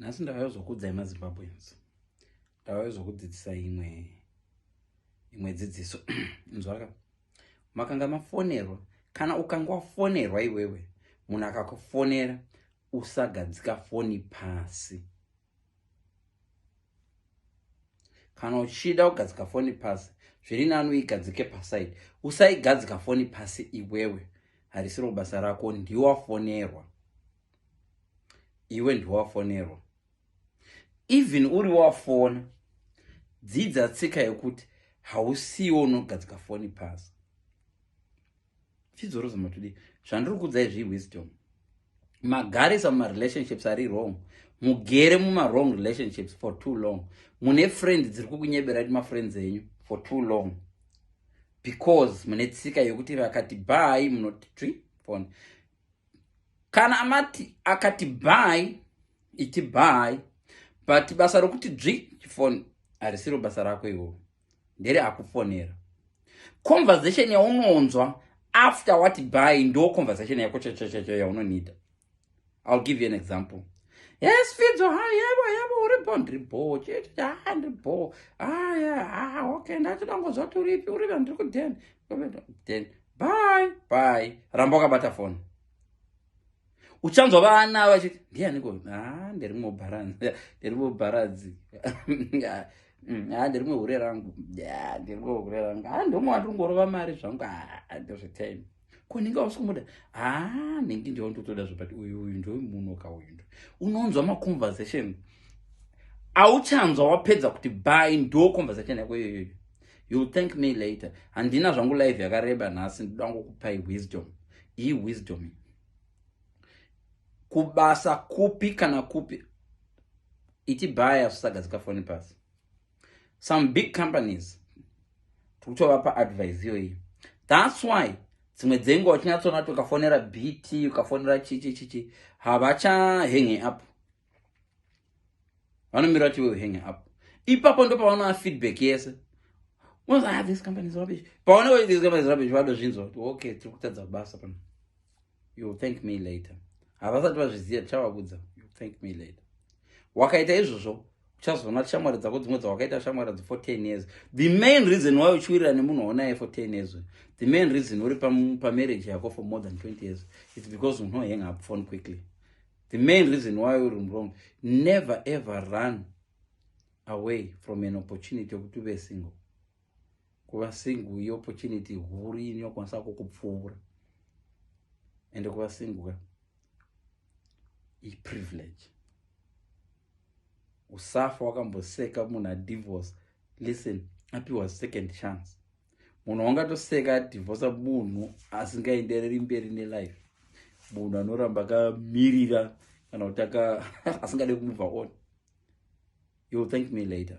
Nhasi ndauya kuzokuudzai maZimbabweans, ndauya kuzokudzidzisa imwe dzidziso. Nzwaka, makanga mafonerwa. Kana ukanga wafonerwa iwewe, munhu akakufonera, usagadzika foni pasi. Kana uchida kugadzika foni pasi, zviri nani uigadzike paside. Usaigadzika foni pasi iwewe, harisiro basa rako. Ndiwafonerwa iwe, ndiwafonerwa. Even uri wafona, dzidza tsika yekuti hausiwo unogadzika foni pasi. Chidzoroza matudi zvandiri kuudzai zviwisdom. Magarisa mumarelationships ari wrong, mugere mumawrong relationships for too long. Mune friend dziri kukunyebera ti mafriends enyu for too long because mune tsika yekuti vakati bye, munoti twi phone. Kana amati akati bye, iti bye, but basa rokuti dzvi chifoni harisiro basa rako iwo, ndere akufonera. Conversation yaunonzwa after wati bye ndo conversation yako chachachacha yaunonida. I'll give you an example. Yes, Fidzo, ha, yebo, uri bo? Ndiri bo, chichi, ha, ndiri bo. Ah, yeah, ah, okay, ndachida ngozva kuti uripi, uripi? Ndiri kuden den. Bye bye. Ramba wakabata foni. Uchanzwa vana vachiti, "Ndianiko?" "Ah, nderimwe bharanzi, nderimwe bharanzi. Ah, nderimwe hure rangu, nderimwe hure rangu. Ah, ndomwe wandiri ngorova mari zvangu. Ah, ndozvetime. Ko ninge hausi kumuda?" "Ah, ningi ndiwo ndotoda zvo, but uyu ndomunoka uyu." Ndo unonzwa maconversation auchanzwa wapedza kuti bye, ndo conversation yako iyoyo. You'll thank me later. Handina zvangu live yakareba nhasi, ndoda ngokupai wisdom iyi. Wisdom kubasa kupi kana kupi, iti bye, usagadzika foni pasi. Some big companies tikutovapa advice iyoyi. That's why dzimwe dzenguva uchinyatsoona kuti ukafonera BT, ukafonera chichi chichi, havachahange up, vanomira kuti iwe hang up. Ipapo ndo pavanoa feedback yese. Unozi, "Ah, this company is rubbish." Paoneka "This company is rubbish," vadozvinzwa kuti, "Okay, tiri kutadza basa pano." You'll thank me later. Havasati vazviziva, tichavabudza. You'll thank me later. Wakaita izvozvo, uchazoona shamwari dzako dzimwe dzawakaita shamwari for 10 years. The main reason why uchiwirira nemunhu waunaye for 10 years, the main reason uri pamarriage yako for more than 20 years, it's because uno hang up phone quickly. The main reason why uri wrong, never ever run away from an opportunity yokuti uve single. Kuva single iopportunity huru inokwanisa kukupfuura, ende kuva single iprivilege. Usafa wakamboseka munhu adivorce. Listen, apiwa second chance. Munhu wangatoseka adivorca munhu asingaendereri mberi nelife, munhu anoramba akamirira kana kuti asingade kumove on. You'll thank me later.